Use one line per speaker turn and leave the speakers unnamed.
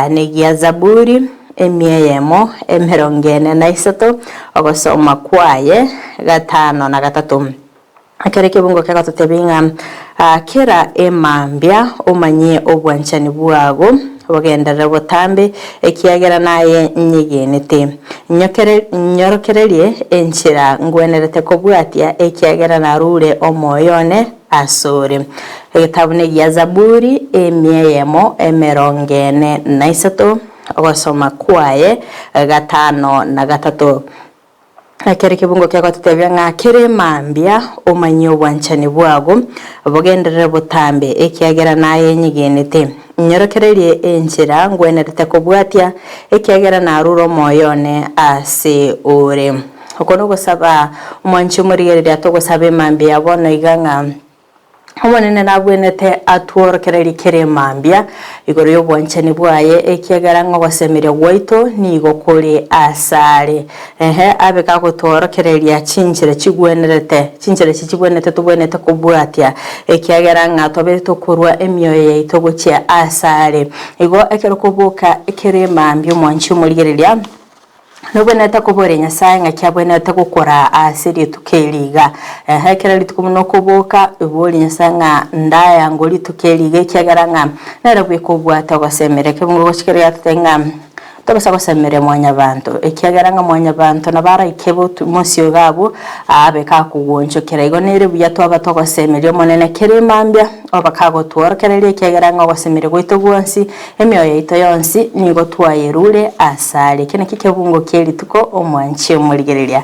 Negia Zaburi emia eyemo emerongo ene na isato, ogosoma kwaye 5 na 3. Ekero ekebungo kegototebia ng'a kera emambia omanyie obwanchani bwago bogenderere botambe, ekiagera naye nyegenete. Nyorokererie enchera ngwenerete kobwatia, ekiagera narure omoyo one asore. Egetabu negia Zaburi emia eyemo 43, ogosoma kwaye 5 na 3. Ekero ekebungo kegototebia ng'a kere mambia omanyie obwanchani bwago bogenderere botambe, ekiagera naye nyegenete. Nyorokererie enchera ngwenerete kobwatia, ekiagera narure omoyo one ase ore. Oko nogosaba omwanchi omorigereria togosaba emambia ya bono iga ng'a Omonene nabwenerete atworokererie kera emambia igoro y'obwanchani bwaye, ekiagera ng'a ogosemeria gwaito nigo kore asare. Ehe, abe gagotworokereria chinchera chigwenerete, chinchera echi chigwenerete tobwenerete kobwatia, ekiagera ng'a twabeire tokorua emioyo yaito gochia asare. Igo ekero koboka kera emambia omwanchi omorigereria, Nobwenerete koboria Nyasae ng'aki abwenerete gokora ase rituko eri iga. Ehe, ekero rituko buna okoboka, boria Nyasae ng'a ndayango rituko eri iga ekiagera ng'a nere bweka obwate ogosemeria. Ekemungo gochia keria giatotebia ng'a tobasa gosemeria mwanyabanto, ekiagera ng'a mwanyabanto nabo araike botu mosio iga abwo, abe kakogwonchokera. Igo nere buya twaba togosemeria Omonene kera emambia, oba kagotworokereria ekiagera ng'a ogosemeria gwaito gwonsi Emioyo yaito yonsi nigo twayerure asare. Eke nakio ekebungo kie rituko omwanche omorigereria.